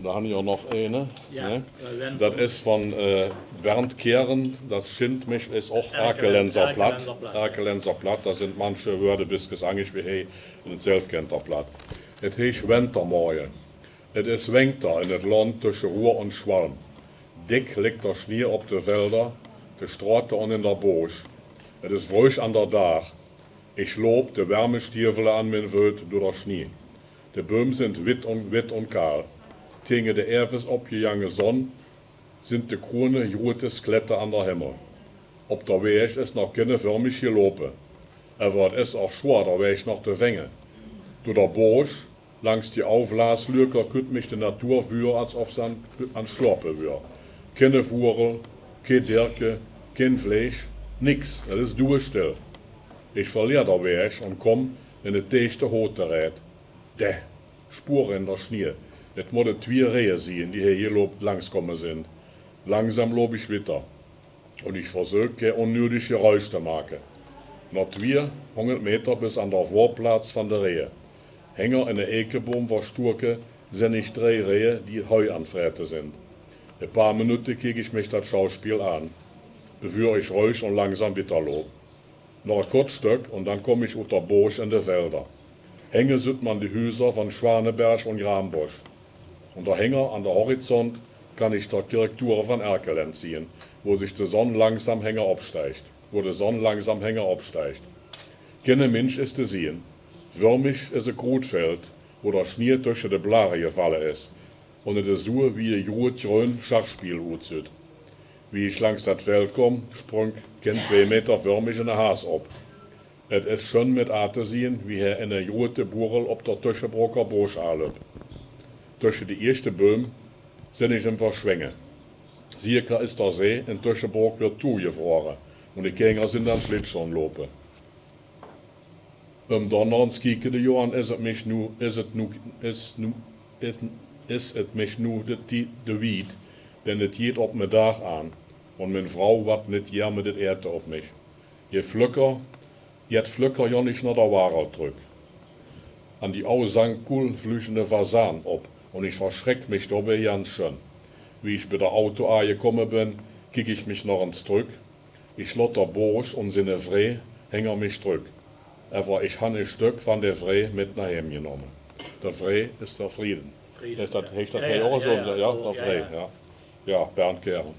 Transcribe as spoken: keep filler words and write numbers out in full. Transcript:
Dan han ich noch eine, ne? Dat is van, eh, Bernd Keren, dat schient mich, is och Erkelenser Platt. Erkelenser Platt, dao zint manche Wöörd e biske angesj wie hie in 't Selfkenter Platt. Et heescht Wentermorje. Et is Wengter in 't Land tösche Ruhr un Schwalm. Dick ligk der Schnie op de Felder, de Strote un in der Bosch. Et is fröh an der Daach. Ich loop de werme Stiewele an mien Fööt durch der Schnie. De Bööm zint witt un, witt un kahl. Tienge de erwes opgejange Sonn zint de Krune grote Skelette an der Himmel. Op der Wäg is noch kinne vör mich gelope. Ävver et is och schwoor, der Wäg noch ze fenge. Durch der Bosch, langs die Auflaslöker, kütt mich de Natur vör, als of se an, an schlope wör. Kinne Vugel, kee Dirke, kee Fleesch, nix. Et is duuestell. Ich verleer der Wäg un komm in et deechte Hoot terät. Dä, Spure in der Schnie. Et motte twie Rehe sien, die hie geloop, langs kumme zint. Langsam loop ich witter. Un ich versöök, kee unnödig Geräusch ze make. Noch twiehungert Meter bes an der Woorplatz van de Rehe. Hinger in de Eekeboom verstoke, sinn ich drei Rehe, die Heu an frete zint. E paar Minutte kiek ich mich dat Schauspiel an, bevör ich ruhig un langsam witterloop. Noch e kort Stöck un dann kumm ich ut der Bosch in de Felder. Hinge süht man die Hüser van Schwaneberg un Graambosch. Un dohinger an der Horizont kann ich der Kirchtuure van Erkelenz sien, wo sich de Sonn langsam hinger opsteigt, wo de Sonn langsam hinger opsteigt. Kinne Minsch is ze sien. Vör mich is e Krutfeld, wo der Schnie tösche de Blare gefalle is. Un et es su wie e groot gröön Schachspiel utsüht. Wie ich langs dat Feld kumm, spröng kee twee Meter vör mich ene Has op. Et es schön met aazesien, wie hä ene grote Burrel op der Töschebroker Bosch alöp. Tösche de ieeschte Bööm sinn ich em verschwenge. Sieker es der See in Töschebrook wör togefrore un de Kinger sinn dann Schlittschohn lope. Öm donners kieke ze jo an, es et mich nu, es et nu, es nu, es, es et mich nu de, de, de Wiet, denn et jeit op me Daach an. Un mien Frau waat nit gere met et Äte op mich. Je flöcker, jet flöcker gonn ich nor der Wagel trück. An die au Sangkuhl flüge ene Fasaan op, un ich verschreck mich dobie ganz schön. Wie ich bie der Auto aagekumme ben, kiek ich mich noch ens trück. Ich lot der Bosch un sinne Free hinger mich trück. Ävver ich han e Stöck van de Free met noh Heem genomme. Der Free es der Frieden. Frieden, es dat, ja. Heet dat jo, och su? Ja, der Free, ja. Ja, Bernd Keren.